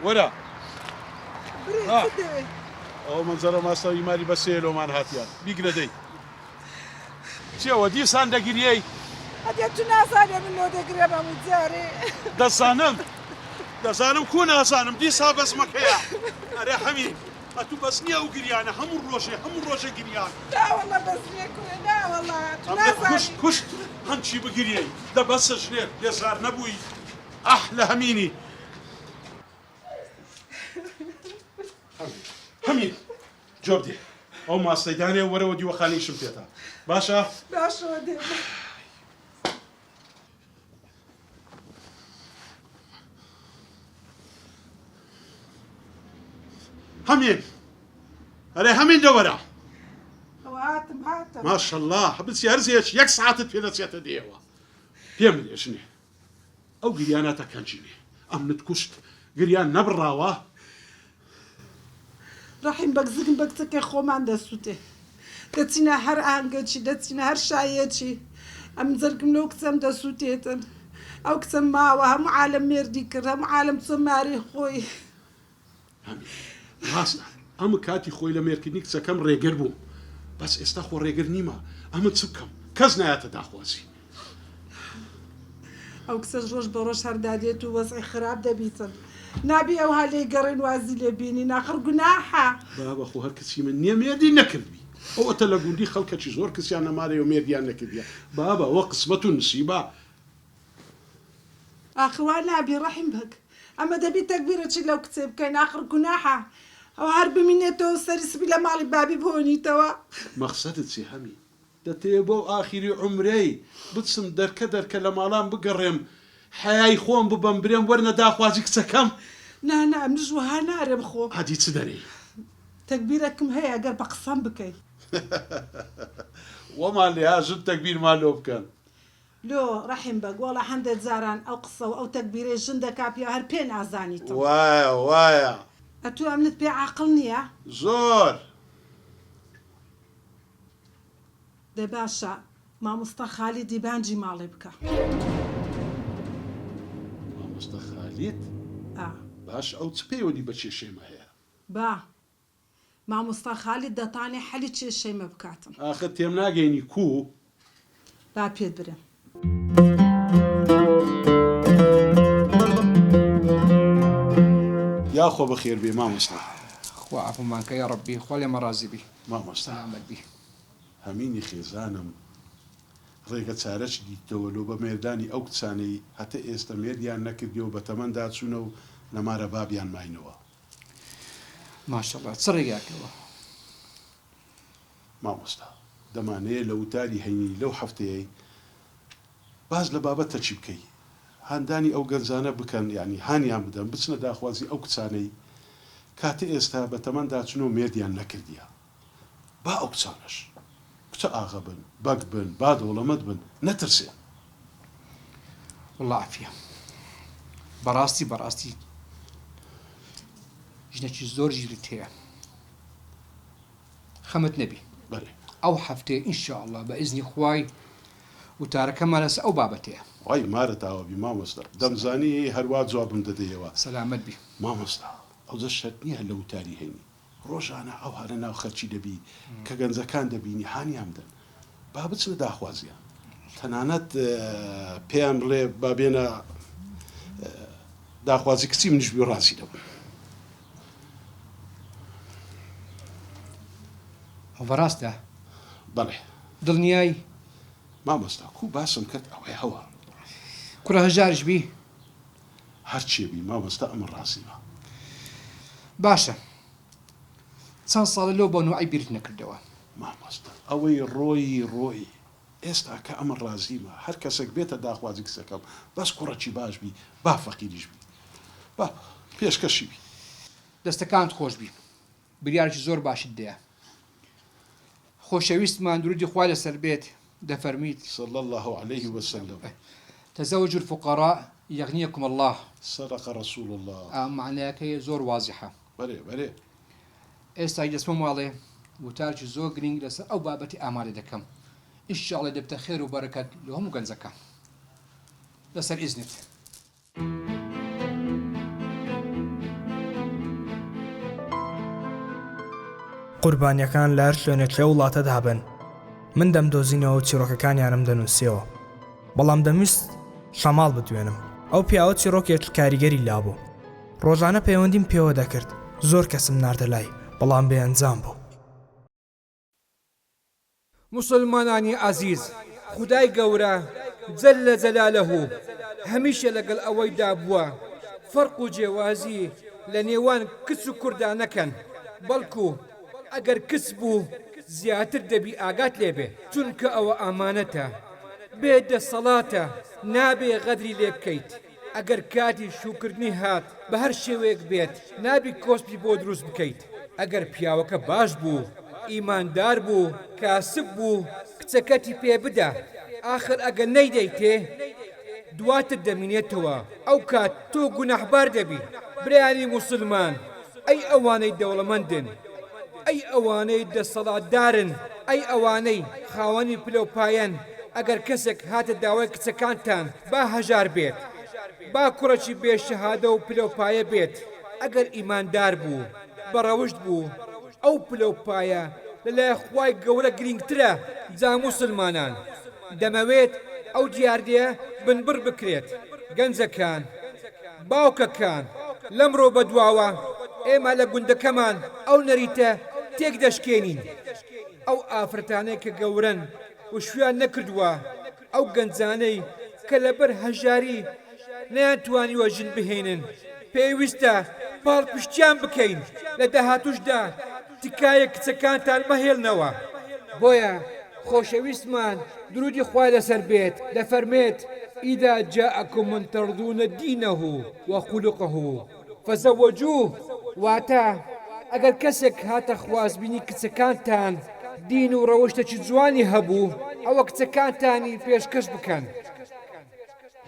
وەرە. برێ ها. چت دەوێ؟ ئەوە مەنزەرە ماستاوی ماری بەسێیە لۆمان هاتیە. بیگرە دەی. چیەوە دیسان دەگریێی؟ ئەدێ تو نازانێ من لۆ دەگرێم هەموو جارێ. دەزانم دەزانم کو نازانم دیسا بەزمەکەیە. ئەرێ حەمید ئەتوو بەس نیە ئەو گریانە هەموو ڕۆژێ هەموو ڕۆژێ گریان. نا وەڵا بەس نیە کوڕێ نا وەڵا تو ئەمنت کوشت نازانی. کوشت هەنچی بگریێی دە بەسە ژنێ بێزار نەبووی ئەح لە هەمینی. هەمین جواب دێ ئەو ماستەی دانێ وەرەوە دیوەخانەیشم پێتە باشە؟ باشەوە دێ. هەمین ئەرێ هەمین دەوەرە هاتم هاتم ماشەڵڵا بچی هەرزێک یەک ساعتت پێ دەچێتە دێەوە پێم بدێ ژنێ ئەو گریانە تا کەنجینێ ئەمنت کوشت گریان نەبڕاوە. ڕەحیم بەگ زگم بە کچەکەی خۆمان دەسوتێ دەچینە هەر ئاهەنگەکی دەچینە هەر شاییەکی ئەمن جەرگم لەو کچەم دەسوتێتن ئەو کچەم ماوە هەموو عالەم مێردی کرد هەموو عالەم چوە مارەی خۆی. هەمین ڕاستە ئەمن کاتی خۆی لە مێرکردنی کچەکەم ڕێگر بووم بەس ئێستا خۆ ڕێگر نیمە ئەمن چ بکەم کەس نایەتە داخوازی. ئەو کچەش ڕۆژ بە ڕۆژ هەر دادێت و وەزعی خراپ دەبیتن نابی ئەوها لێی گەڕێن وازی لێ بینین ئاخر گوناحە. بابە خۆ هەر کچی من نیە مێردی نەکردبی ئەوەتە لە گوندی خەڵکەکی زۆر کچیان نەمارەیە و مێردیان نەکردیە بابە ئەوە قسمەت و نسیبە. ئاخر وا نابی ڕەحیم بەگ ئەمە دەبی تەگبیرەکی لەو کچەی بکەین ئاخر گوناحە ئەو هەر بمینێتەوە سەری سپی لە ماڵی بابی بهۆنیتەوە. مەخسەدت چیە هەمی دەتەوێ بۆ ئاخیری عومرەی بچم دەرکە دەرکە لە ماڵان بگەڕێم حەیای خۆم ببەم برێم وەرنە داخوازی کچەکەم. نا نا ئەمنش وەها نارێم خۆ. ئادی چ دەرێی. تەگبیرەکم هەیە گەر بە قسەم بکەی. وەمان لێها ژن تەگبیرمان لۆ بکەن. لۆ ڕەحیم بەگ وەڵا هەندێ جاران ئەو قسە و ئەو تەگبیرەی ژن دەکا پیاو هەر پێ نازانیتن. وایە وایە. ئەتوو ئەمنت پێ عاقڵ نیە؟ زۆر. دە باشە مامۆستا خالیدی بانگی ماڵێ بکە. مامۆستا خالید؟ ئا. باشە ئەو چ پەیوەندی بە کێشەی مە هەیە؟ با مامۆستا خالید دەتانێ حەلی کێشەی مە بکاتن. ئاخر تێمناگەینی کوو؟ با پێت برێم. یاخوا بەخێر بێی مامۆستا. خوا عەفومان کە یاڕەبی خوا لێمان ڕازی بی. مامۆستا. سەلامەت بی. هەمینی خێزانم ڕێگە چارەچ دیتەوە لۆ بە مێردانی ئەو کچانەی هەتە ئێستە مێردیان نەکردیەو بەتەمەندا چونە و لە مارە بابیان ماینەوە. ماشاءاللە چ ڕێگاکەوە. مامۆستا دەمانەیە لە وتاری هەینی لەو هەفتەیەی باس لە بابەتەکی بکەی هاندانی ئەو گەنجانە بکەن یانی هانیان بدەن بچنە داخوازی ئەو کچانەی کاتە ئێستا بەتەمەندا چونەو مێردیان نەکردیە با ئەو کچانەش کچە ئاغە بن بەگ بن با دەوڵەمەد بن نەترسێن. وەڵا عەفیە بەڕاستی بەڕاستی ژنەکی زۆر ژیرت هەیە خەمت نەبی بەلێ. ئەو هەفتەیە ان شاء اللە بە ئیزنی خوای وتارەکەمان لەسەر ئەو بابەتەیە. وای مارت ئاوا بی مامۆستا دەمزانی هەروا جوابم دەدەیەوە. سەلامەت بی. مامۆستا ئەوجە شەرت نیە هەر لە وتاری هەینی ڕۆژانە ئەوها لە ناو خەرکی دەبی کە گەنجەکان دەبینی هانیان بدەن با بچنە داخوازیان تەنانەت پێیان بڵێ با بێنە داخوازی کچی منیش بی ڕازی دەبم. ئەوە ڕاستە؟ بەڵێ. دڵنیای؟ مامۆستا کو باسم کرد ئەوەی هەوە. کوڕە هەژاریش بی؟ هەرچێ بی مامۆستا ئەمن ڕازیمە. باشە چەند ساڵە لەو بەنوعەی بیرت نەکردەوە؟ مامۆستا ئەوەی ڕۆیی ڕۆیی ئێستا کە ئەمن ڕازیمە هەر کەسەک بێتە داخوازی کچەکەم بەس کوڕەکی باش بی با فەقیریش بی با پێشکەشی بی. دەستەکانت خۆش بی بریارێکی زۆر باشت دەیا خۆشەویستمان درودی خوای لەسەر بێت دەفەرمیت. صلی اللە علیه وسلم. تزوجوا الفقراء یغنیکم اللە. صدق رسول اللە. ئا مەعنایەکەی زۆر وازحە. بەرێ بەرێ. ئێستاش دەچمە ماڵێ وتارێکی زۆر گرینگ لەسەر ئەو بابەتی ئامادە دەکەم ان شاء اللە دەبتە خێر و بەرەکەت لۆ هەموو گەنجەکان لەسەر ئیزنت. قوربانییەکان لە هەر شوێنێکی ئەو وڵاتەدا بن، من دەمدۆزینەوە و چیڕۆکەکانیانم دەنووسیەوە. بەڵام دەمویست شەماڵ بدوێنم. ئەو پیاوە چیڕۆکێکی کاریگەری لابوو. ڕۆژانە پەیوەندیم پێوە دەکرد، زۆر کەسم ناردە لای، بەڵام بێ ئەنجام بوو. موسڵمانانی ئازیز خودای گەورە جل جلالە هەمیشە لەگەڵ ئەوەیدا بووە فەرق و جێوازی لە نێوان کچ و کوڕدا نەکەن بەڵکو ئەگەر کچ بوو زیاتر دەبی ئاگات لێبێ چونکە ئەوە ئامانەتە بێ دەسەڵاتە نابێ غەدری لێ بکەیت. ئەگەر کاتی شووکردنی هات بە هەر شێوەیەک بێت نابی کۆسپی بۆ دروست بکەیت، ئەگەر پیاوەکە باش بوو، ئیماندار بوو، کاسب بوو، کچەکەتی پێ بدە، ئاخر ئەگەر نەیدەیتێ دواتر دەمینێتەوە ئەوکات تۆ گوناحبار دەبی. برایانی موسڵمان ئەی ئەوانەی دەوڵەمەندن، ئەی ئەوانەی دەسەڵاتدارن، ئەی ئەوانەی خاوەنی پلەو پایەن، ئەگەر کەسێک هاتە داوای کچەکانتان با هەژار بێت، با کوڕێکی بێ شەهادە و پلەو پایە بێت، ئەگەر ئیماندار بوو، بەڕەوشت بوو، ئەو پلەو پایە لەلای خوای گەورە گرینگترە، جا موسڵمانان دەمەوێت ئەو دیاردەیە بنبڕ بکرێت، گەنجەکان، باوکەکان، لەمڕۆ بەدواوە ئێمە لە گوندەکەمان ئەو نەریتە تێکدەشکێنین، ئەو ئافرەتانەی کە گەورەن و شویان نەکردووە، ئەو گەنجانەی کە لەبەر هەژاری نەیانتوانیوە ژن بهێنن، پێویستە پاڵپشتیان بکەین، لە داهاتووشدا تکایە کچەکانتان مەهێڵنەوە. بۆیە خۆشەویستمان درودی خوای لەسەر بێت دەفەرمێت، اذا جاءکم من ترضون دینه وخلقه فزوجوه، واتە، ئەگەر کەسێک هاتە خوازبینی کچەکانتان دین و ڕەوشتێکی جوانی هەبوو ئەوە کچەکانتانی پێشکەش بکەن.